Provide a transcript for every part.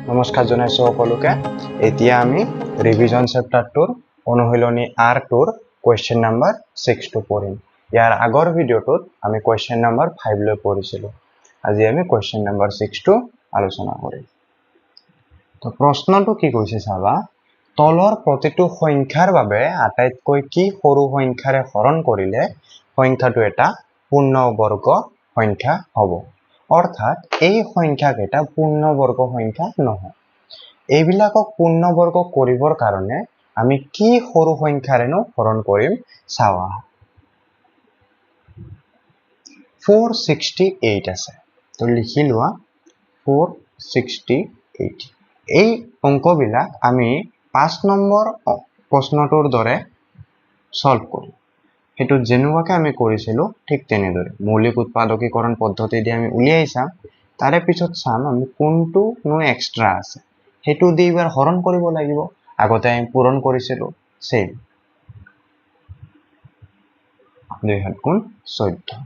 নমস্কাৰ জনাইছোঁ সকলোকে। এতিয়া আমি ৰিভিজন চেপ্টাৰটোৰ অনুশীলনী আৰ টুৰ কুৱেশ্যন নাম্বাৰ 6টো পঢ়িম। ইয়াৰ আগৰ ভিডিঅ'টোত আমি কুৱেশ্যন নাম্বাৰ 5 লৈ পঢ়িছিলোঁ। আজি আমি কুৱেশ্যন নাম্বাৰ 6টো আলোচনা কৰিম। তো প্ৰশ্নটো কি কৈছে চাবা, তলৰ প্ৰতিটো সংখ্যাৰ বাবে আটাইতকৈ কি সৰু সংখ্যাৰে হৰণ কৰিলে সংখ্যাটো এটা পূৰ্ণবৰ্গ সংখ্যা হ'ব। অৰ্থাৎ এই সংখ্যাকেইটা পূৰ্ণবৰ্গ সংখ্যা নহয়। এইবিলাকক পূৰ্ণবৰ্গ কৰিবৰ কাৰণে আমি কি সৰু সংখ্যাৰেনো হৰণ কৰিম চাওঁ। 468 আছে, তো লিখি লোৱা 468। এই অংকবিলাক আমি 5 নম্বৰ প্ৰশ্নটোৰ দৰে সলভ কৰিম। সেইটো যেনেকুৱাকৈ আমি কৰিছিলোঁ ঠিক তেনেদৰে মৌলিক উৎপাদকীকৰণ পদ্ধতি দি আমি উলিয়াই চাম। তাৰে পিছত চাম আমি কোনটোনো এক্সট্ৰা আছে, সেইটো দি এইবাৰ হৰণ কৰিব লাগিব। আগতে আমি পূৰণ কৰিছিলোঁ ছেম 2 7 গুণ 14।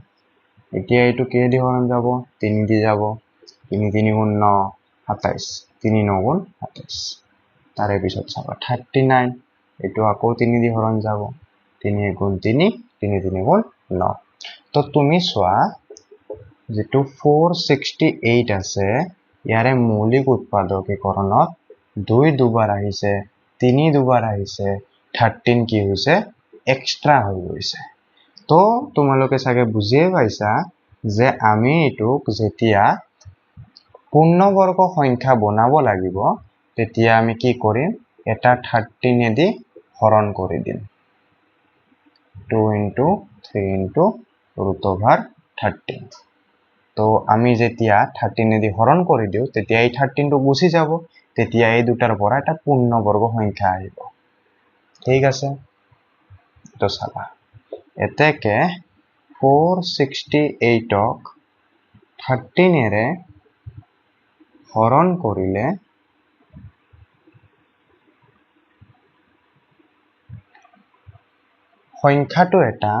এতিয়া এইটো কিহেদি হৰণ যাব, 3 দি যাব, 3 3 গুণ 9 27, 3 9 গুণ 27। তাৰে পিছত চাবা 39, এইটো আকৌ 3 দি হৰণ যাব, 3 1 গুণ 3, 3 3 গুণ 9। তো তুমি চোৱা যিটো 468 আছে ইয়াৰে মৌলিক উৎপাদকীকৰণত 2 দুবাৰ আহিছে, 3 দুবাৰ আহিছে, 13 কি হৈছে এক্সট্ৰা হৈ গৈছে। তো তোমালোকে চাগে বুজিয়ে পাইছা যে আমি এইটোক যেতিয়া পূৰ্ণবৰ্গ সংখ্যা বনাব লাগিব তেতিয়া আমি কি কৰিম, এটা 13 দি হৰণ কৰি দিম। 2 ইন্টু 3 ইন্টু ৰুট অভাৰ 13। তো আমি যেতিয়া 13 দি হৰণ কৰি দিওঁ তেতিয়া এই 13টো গুচি যাব, তেতিয়া এই দুটাৰ পৰা এটা পূৰ্ণবৰ্গ সংখ্যা আহিব। ঠিক আছে, তো চাবা এতেকে 468ক 13-এৰে হৰণ কৰিলে সংখ্যাটো এটা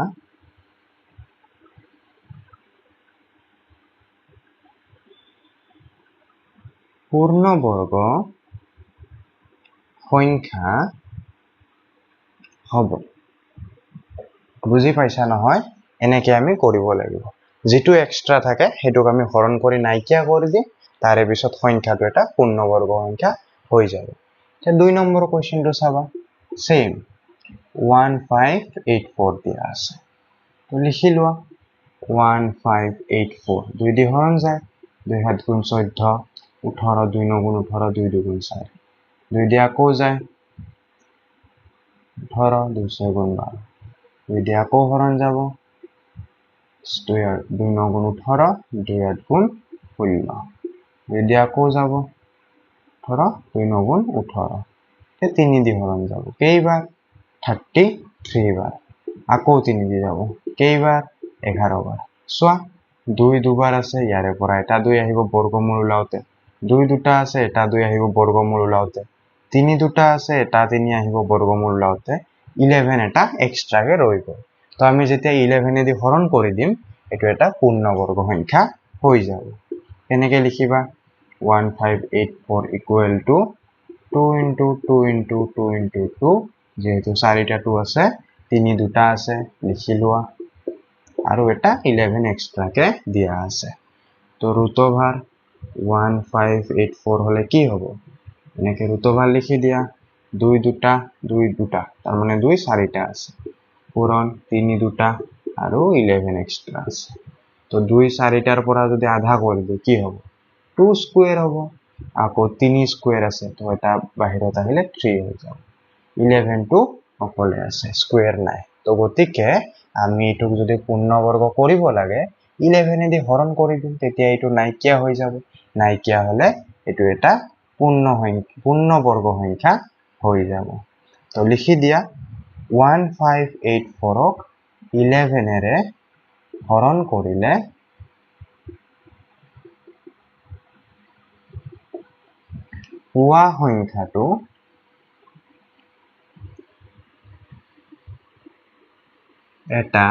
পূৰ্ণবৰ্গ সংখ্যা হ'ব। বুজি পাইছা নহয়? এনেকে আমি কৰিব লাগিব। যিটো এক্সট্ৰা থাকে সেইটোক আমি হৰণ কৰি নাইকিয়া কৰি দিম, তাৰে পিছত সংখ্যাটো এটা পূৰ্ণবৰ্গ সংখ্যা হৈ যাব। এতিয়া 2 নম্বৰ কুৱেশ্যনটো চাবা, ছেম 1584 দিয়া আছে, তো লিখি লোৱা 1584। 2 দি হৰণ যায়, 2 7 গুণ 14, 18, 2 9 গুণ 18, 2 2 গুণ 4, 2 দি আকৌ যায় 18, 2 6 গুণ 12, 2 দি আকৌ হৰণ যাব, 2 9 গুণ 18, 2 8 গুণ 16, 2 দি আকৌ যাব 18, 2 9 গুণ 18, 3 দি হৰণ যাব কেইবাৰ, 33 বাৰ, আকৌ 3 দি যাব কেইবাৰ, 11 বাৰ। চোৱা 2 দুবাৰ আছে, ইয়াৰে পৰা এটা 2 আহিব বৰ্গমূল ওলাওঁতে, 2 দুটা আছে, এটা 2 আহিব বৰ্গমূল ওলাওঁতে, 3 দুটা আছে, এটা 3 আহিব বৰ্গমূল ওলাওঁতে, 11 এটা এক্সট্ৰাকে ৰৈ গ'ল। তো আমি যেতিয়া 11 দি হৰণ কৰি দিম এইটো এটা পূৰ্ণবৰ্গ সংখ্যা হৈ যাব। কেনেকৈ লিখিবা, 1584 equal to 2 into 2 into 2 into 2, যিহেতু চাৰিটা 2 আছে, 3 দুটা আছে, লিখি লোৱা, আৰু এটা 11 এক্সট্ৰাকে দিয়া আছে। তো ৰুট অভাৰ 1584 হ'লে কি হ'ব, এনেকে ৰুট অভাৰ লিখি দিয়া, 2 দুটা 2 দুটা, তাৰমানে 2 চাৰিটা আছে, পূৰণ 3 দুটা আৰু 11 এক্সট্ৰা আছে। তো 2 চাৰিটাৰ পৰা যদি আধা কৰি দিওঁ কি হ'ব, 2 স্কুৱেৰ হ'ব, আকৌ 3 স্কুৱেৰ আছে, তো এটা বাহিৰত আহিলে 3 হৈ যাব, 11টো অকলে আছে, স্কুৱেৰ নাই। তো গতিকে আমি এইটোক যদি পূৰ্ণবৰ্গ কৰিব লাগে 11 দি হৰণ কৰি দিম, তেতিয়া এইটো নাইকিয়া হৈ যাব। নাইকিয়া হ'লে এইটো এটা পূৰ্ণবৰ্গ সংখ্যা হৈ যাব। তো লিখি দিয়া 1584ক 11-এৰে হৰণ কৰিলে পোৱা সংখ্যাটো এটা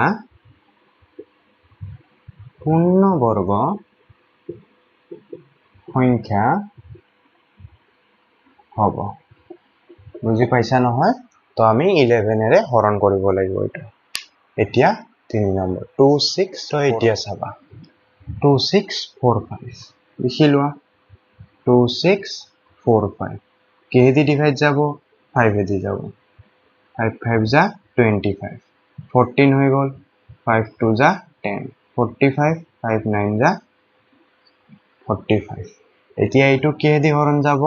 পূৰ্ণবৰ্গ সংখ্যা হ'ব। বুজি পাইছা নহয়? তো আমি 11-এৰে হৰণ কৰিব লাগিব এইটো। এতিয়া 3 নম্বৰ 2 6, তো এতিয়া চাবা 2 6 4 5 লিখি লোৱা। 2 6 4 5 কিহেদি ডিভাইড যাব? 5 এদি যাব। 5 5 যা 25, 14 হৈ গ'ল। 5 2 যা 10, 45, 5 9 যা 45। এতিয়া এইটো কিহেদি হৰণ যাব?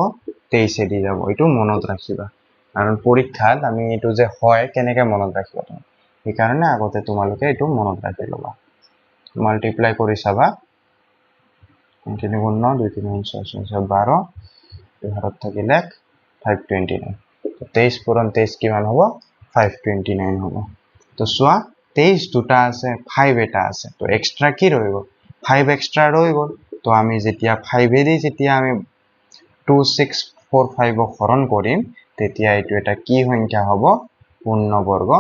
23এদি যাব। এইটো মনত ৰাখিবা, কাৰণ পৰীক্ষাত আমি এইটো যে হয় কেনেকে মনত ৰাখিবা তুমি, সেইকাৰণে আগতে তোমালোকে এইটো মনত ৰাখি ল'বা। মাল্টিপ্লাই কৰি চাবা, 3 গুণ 9, 2 3 গুণ 6, 6 6 12, হাতত থাকিলে 529। 23 পূৰণ 23 কিমান হ'ব? 529 হ'ব। তো চোৱা, 23 দুটা আছে, 5 এটা আছে, তো এক্সট্ৰা কি ৰৈ গ'ল? 5 এক্সট্ৰা ৰৈ গ'ল। তো আমি যেতিয়া 5এদি যেতিয়া আমি 2 6 4 5ক হৰণ কৰিম, তেতিয়া এইটো এটা কি সংখ্যা হ'ব? পূৰ্ণবৰ্গ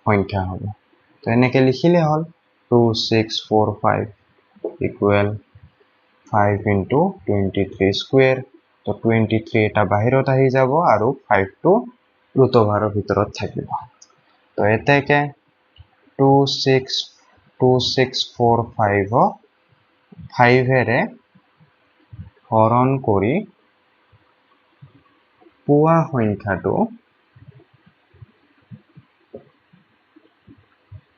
সংখ্যা হ'ব। তো এনেকে লিখিলে হ'ল 2 6 4 5 ইকুৱেল 5 ইনটু 23 স্কুৱেৰ। তো 23 এটা বাহিৰত আহি যাব আৰু 5টো ৰুট অভাৰৰ ভিতৰত থাকিব। তো এতেকে 2 6 2 6 4 5ক 5-এৰে হৰণ কৰি পোৱা সংখ্যাটো,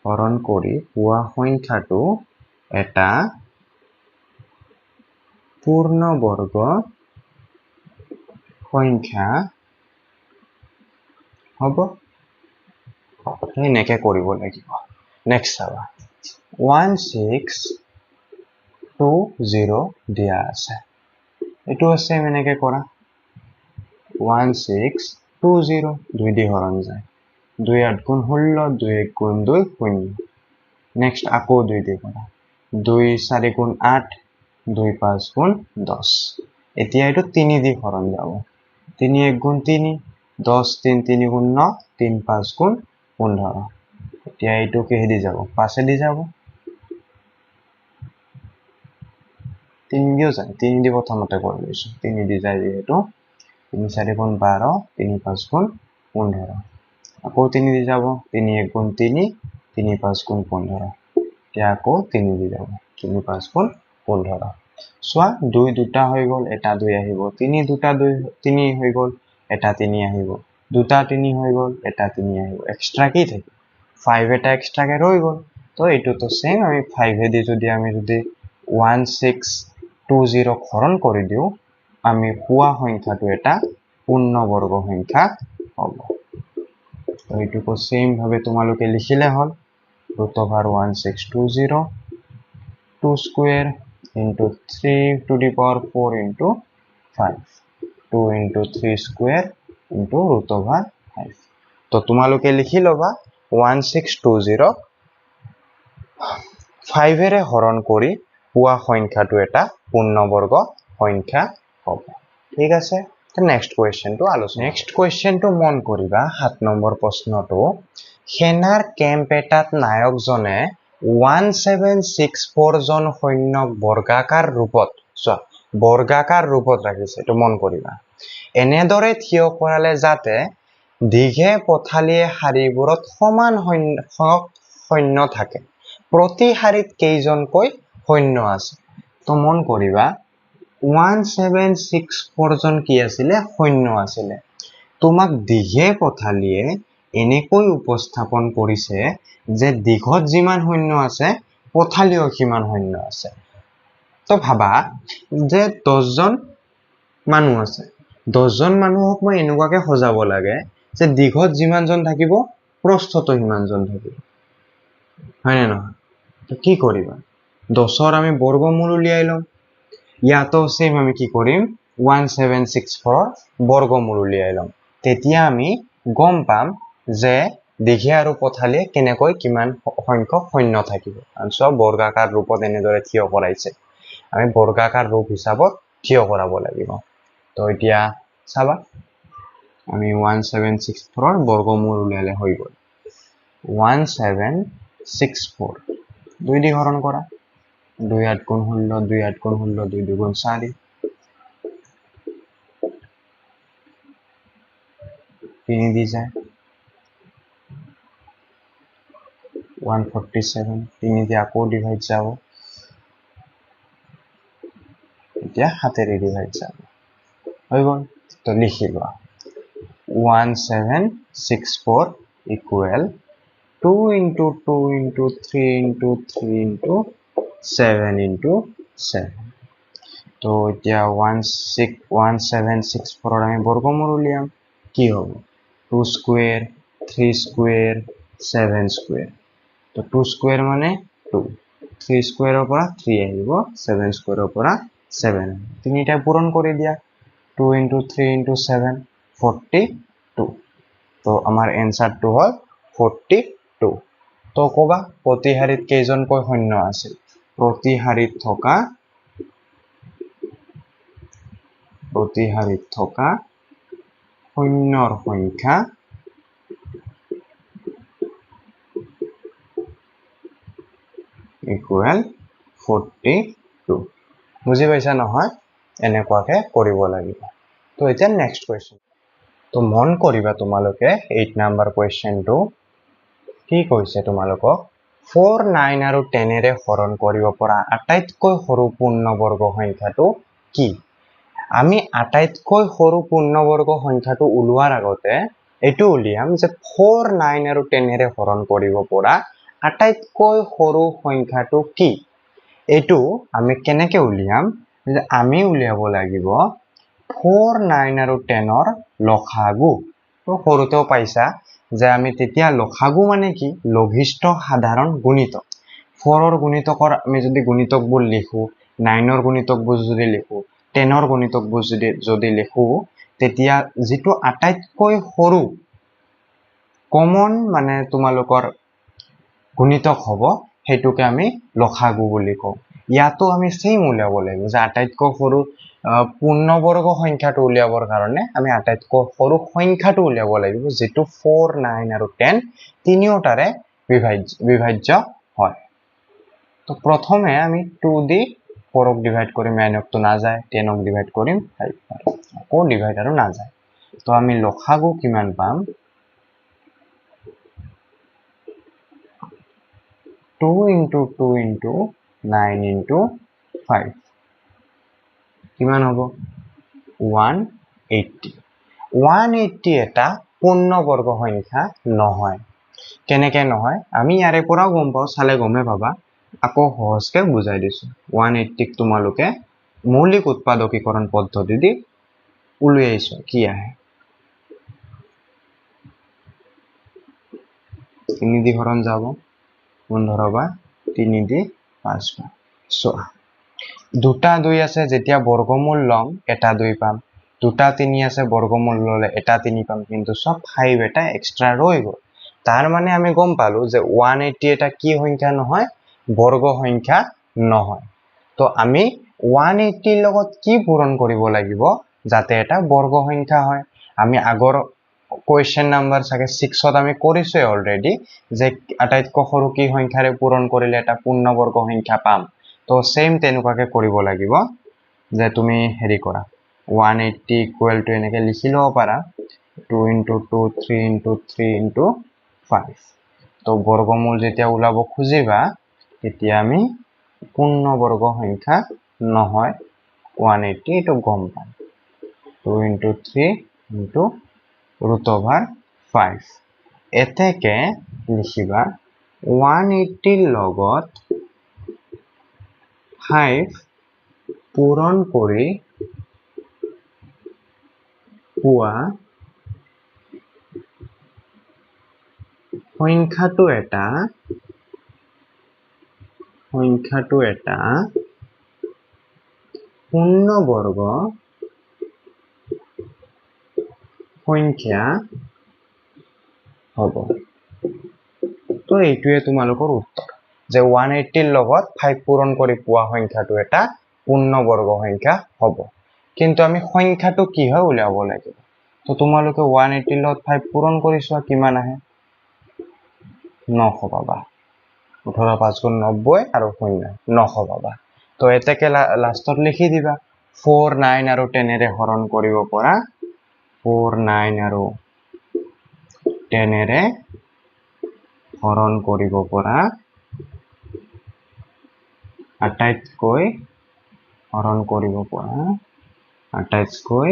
হৰণ কৰি পোৱা সংখ্যাটো এটা পূৰ্ণবৰ্গ সংখ্যা হ'ব। এনেকে কৰিব লাগিব। নেক্সট চাবা, 1 6 2 0 দিয়া আছে, এইটো ছেম এনেকে কৰা। 1 6 2 0 2 দি হৰণ যায়, 2 8 গুণ 16, 2 1 গুণ 2 0। নেক্সট আকৌ 2 দি কৰা, 2 4 গুণ 8, 2 5 গুণ 10। এতিয়া এইটো 3 দি হৰণ যাব, 3 1 গুণ 3, 10 3 3 গুণ 9, 3 5 গুণ 15। এতিয়া এইটো কিহেদি যাব? 5এদি যাব। 3 দিও যায়, 3 দি প্ৰথমতে কৰি লৈছো, 3 দি যায় যিহেতু, 3 4 গুণ 12, 3 5 গুণ 15। আকৌ 3 দি যাব, 3 1 গুণ 3, 3 5 গুণ 15। এতিয়া আকৌ 3 দি যাব, 3 5 গুণ 15। চোৱা, 2 দুটা হৈ গ'ল, এটা 2 আহিব, 3 দুটা 2 3 হৈ গ'ল, এটা 3 আহিব, দুটা 3 হৈ গ'ল, এটা 3 আহিব। এক্সট্ৰা কি থাকিল? 5 এটা এক্সট্ৰাকে ৰৈ গ'ল। তো এইটোতো ছেম আমি 5এদি যদি আমি যদি 1 6 2 0 হৰণ কৰি দিওঁ, আমি পোৱা সংখ্যাটো এটা পূৰ্ণবৰ্গ সংখ্যা হ'ব। তো এইটোকো ছেম ভাৱে তোমালোকে লিখিলে হ'ল root over 1 6 2 0 2 square into 3 to the power 4 into 5, 2 into 3 square into root over 5। তো তোমালোকে লিখি ল'বা 1 6 2 0 5-এৰে হৰণ কৰি পোৱা সংখ্যাটো এটা পূৰ্ণবৰ্গ সংখ্যা হ'ব। ঠিক আছে, নেক্সট কুৱেশ্যনটো আলোচনা। নেক্সট কুৱেশ্যনটো মন কৰিবা, 7 নম্বৰ প্ৰশ্নটো। সেনাৰ কেম্প এটাত নায়কজনে 1 7 6 4 জন সৈন্যক বৰ্গাকাৰ ৰূপত, চোৱা বৰ্গাকাৰ ৰূপত ৰাখিছে, এইটো মন কৰিবা, এনেদৰে থিয় কৰালে যাতে দীঘে পথালিয়ে শাৰীবোৰত সমান সংখ্যক সৈন্য থাকে। প্ৰতি শাৰীত কেইজনকৈ সৈন্য আছে? তো মন কৰিবা, 1 7 6 4 জন কি আছিলে? সৈন্য আছিলে। তোমাক দীঘে পথালিয়ে এনেকৈ উপস্থাপন কৰিছে যে দীঘত যিমান সৈন্য আছে পথালিও সিমান সৈন্য আছে। তো ভাবা যে 10জন মানুহ আছে, 10জন মানুহক মই এনেকুৱাকে সজাব লাগে যে দীঘত যিমানজন থাকিব প্ৰস্থতো সিমানজন থাকিব, হয়নে নহয়? তো কি কৰিবা? 10ৰ আমি বৰ্গমূল উলিয়াই ল'ম। ইয়াতো ছেম আমি কি কৰিম? 1 7 6 4ৰ বৰ্গমূল উলিয়াই ল'ম। তেতিয়া আমি গম পাম যে দীঘে আৰু পথালিয়ে কেনেকৈ কিমান সংখ্যক সৈন্য থাকিব। কাৰণ চোৱা, বৰ্গাকাৰ ৰূপত এনেদৰে থিয় কৰাইছে, আমি বৰ্গাকাৰ ৰূপ হিচাপত থিয় কৰাব লাগিব। তো এতিয়া চাবা, আমি 1 7 6 4ৰ বৰ্গমূল উলিয়ালে হৈ গ'ল 1 7 6 4। 2 দি হৰণ কৰা, 2 8 গুণ 16, 2 8 গুণ 16, 2 2 গুণ 4, তিনি দি যায়, 147 তিনি দি আকৌ ডিভাইড যাব, এতিয়া সাতেৰে ডিভাইড যাব, হৈ গ'ল। তো লিখি লোৱা 1764 equal 2 into 2 into 3 into 3 into 7 into 7। তো এতিয়া 1764 আমি বৰ্গমূল উলিয়াম, কি হ'ব? 2 স্কুৱেৰ 3 স্কুৱেৰ 7 স্কুৱেৰ। তো 2 স্কুৱেৰ মানে 2, 3 স্কুৱেৰৰ পৰা 3 আহিব, 7 স্কুৱেৰৰ পৰা 7 আহিব, তিনিটা পূৰণ কৰি দিয়া, 2 into 3 into 7 42। তো আমাৰ এনচাৰটো হ'ল 42। তো ক'বা প্ৰতি শাৰীত কেইজনকৈ সৈন্য আছিল? প্ৰতি শাৰীত থকা সৈন্যৰ সংখ্যা ইকুৱেল 42। বুজি পাইছা নহয়? এনেকুৱাকে কৰিব লাগিব। তো এতিয়া নেক্সট কুৱেশ্যন। তো মন কৰিবা তোমালোকে 8 নাম্বাৰ কুৱেশ্যনটো কি কৈছে তোমালোকক, 4, 9 আৰু 10-এৰে হৰণ কৰিব পৰা আটাইতকৈ সৰু পূৰ্ণবৰ্গ সংখ্যাটো কি? আমি আটাইতকৈ সৰু পূৰ্ণবৰ্গ সংখ্যাটো ওলোৱাৰ আগতে এইটো উলিয়াম যে 4, 9 আৰু 10-এৰে হৰণ কৰিব পৰা আটাইতকৈ সৰু সংখ্যাটো কি। এইটো আমি কেনেকে উলিয়াম? যে আমি উলিয়াব লাগিব 4, 9 আৰু 10-ৰ লসাগু। তো সৰুতেও পাইছা যে আমি তেতিয়া লসাগু মানে কি? লঘিষ্ঠ সাধাৰণ গুণিতক। 4-ৰ গুণিতকৰ আমি যদি গুণিতকবোৰ লিখো, 9-ৰ গুণিতকবোৰ যদি লিখো, 10-ৰ গুণিতকবোৰ যদি লিখো, তেতিয়া যিটো আটাইতকৈ সৰু কমন মানে তোমালোকৰ গুণিতক হ'ব, সেইটোকে আমি লসাগু বুলি কওঁ। ইয়াতো আমি ছেইম উলিয়াব লাগিব যে আটাইতকৈ সৰু পূৰ্ণবৰ্গ সংখ্যাটো উলিয়াবৰ কাৰণে আমি আটাইতকৈ সৰু সংখ্যাটো উলিয়াব লাগিব, যিটো 4, 9 আৰু 10 তিনিওটাৰে বিভাজ্য হয়। তো প্ৰথমে আমি 2 দি 4-ক ডিভাইড কৰিম, 9-কতো নাযায়, 10-ক ডিভাইড কৰিম 5, আকৌ ডিভাইড আৰু নাযায়। তো আমি লসাগু কিমান পাম? 2 into 2 into 9 into 5 কিমান হ'ব? 180। 180 এটা পূৰ্ণবৰ্গ সংখ্যা নহয়। কেনেকে নহয় আমি ইয়াৰে পৰাও গম পাওঁ, চালে গমেই পাবা, আকৌ সহজকে বুজাই দিছো। 180ক তোমালোকে মৌলিক উৎপাদকীকৰণ পদ্ধতি দি উলিয়াইছো, কি আহে? 3 দি হৰণ যাব 15 বা 3 দি 5 বা। চোৱা, দুটা 2 আছে, যেতিয়া বৰ্গমূল ল'ম এটা 2 পাম, দুটা 3 আছে বৰ্গমূল ল'লে এটা 3 পাম, কিন্তু চব 5 এটা এক্সট্ৰা ৰৈ গ'ল। তাৰ মানে আমি গম পালো যে 180 এটা কি সংখ্যা নহয়? বৰ্গ সংখ্যা নহয়। তো আমি 180-ৰ লগত কি পূৰণ কৰিব লাগিব যাতে এটা বৰ্গ সংখ্যা হয়? আমি আগৰ কুৱেশ্যন নাম্বাৰ চাগে 6-ত আমি কৰিছোৱে অলৰেডি যে আটাইতকৈ সৰু কি সংখ্যাৰে পূৰণ কৰিলে এটা পূৰ্ণবৰ্গ সংখ্যা পাম। তো ছেইম তেনেকুৱাকে কৰিব লাগিব যে তুমি হেৰি কৰা 180 ইকুৱেল টু এনেকে লিখি ল'ব পাৰা 2 into 2 3 into 3 into 5। তো বৰ্গমূল যেতিয়া ওলাব খুজিবা তেতিয়া আমি পূৰ্ণবৰ্গ সংখ্যা নহয় 180 এইটো গম পাম। 2 into 3 into root over 5। এতেকে লিখিবা 180-ৰ লগত 5 পূৰণ কৰি পোৱা সংখ্যাটো এটা পূৰ্ণবৰ্গ সংখ্যা হ'ব। তো এইটোৱে তোমালোকৰ উত্তৰ যে 180-ৰ লগত 5 পূৰণ কৰি পোৱা সংখ্যাটো এটা পূৰ্ণবৰ্গ সংখ্যা হ'ব। কিন্তু আমি সংখ্যাটো কি হয় উলিয়াব লাগিব। তো তোমালোকে 180-ৰ লগত 5 পূৰণ কৰি চোৱা কিমান আহে, 900 পাবা। 18 5 গুণ 90 আৰু 0 900 পাবা। তো এতেকে লাষ্টত লিখি দিবা 4, 9 আৰু 10-এৰে হৰণ কৰিব পৰা 4, 9 আৰু 10-এৰে হৰণ কৰিব পৰা আটাইতকৈ, হৰণ কৰিব পৰা আটাইতকৈ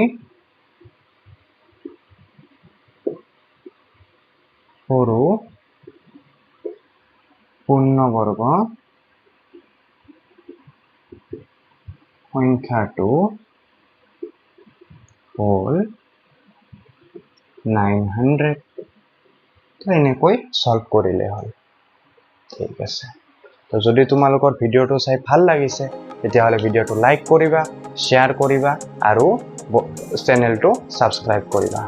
সৰু পূৰ্ণবৰ্গ সংখ্যাটো হ'ল 900। এনেকৈ সলভ কৰিলে হ'ল। ঠিক আছে, যদি তোমালোকৰ ভিডিঅ'টো চাই ভাল লাগিছে তেতিয়াহ'লে ভিডিঅ'টো লাইক কৰিবা, শ্বেয়াৰ কৰিবা আৰু চেনেলটো ছাবস্ক্ৰাইব কৰিবা।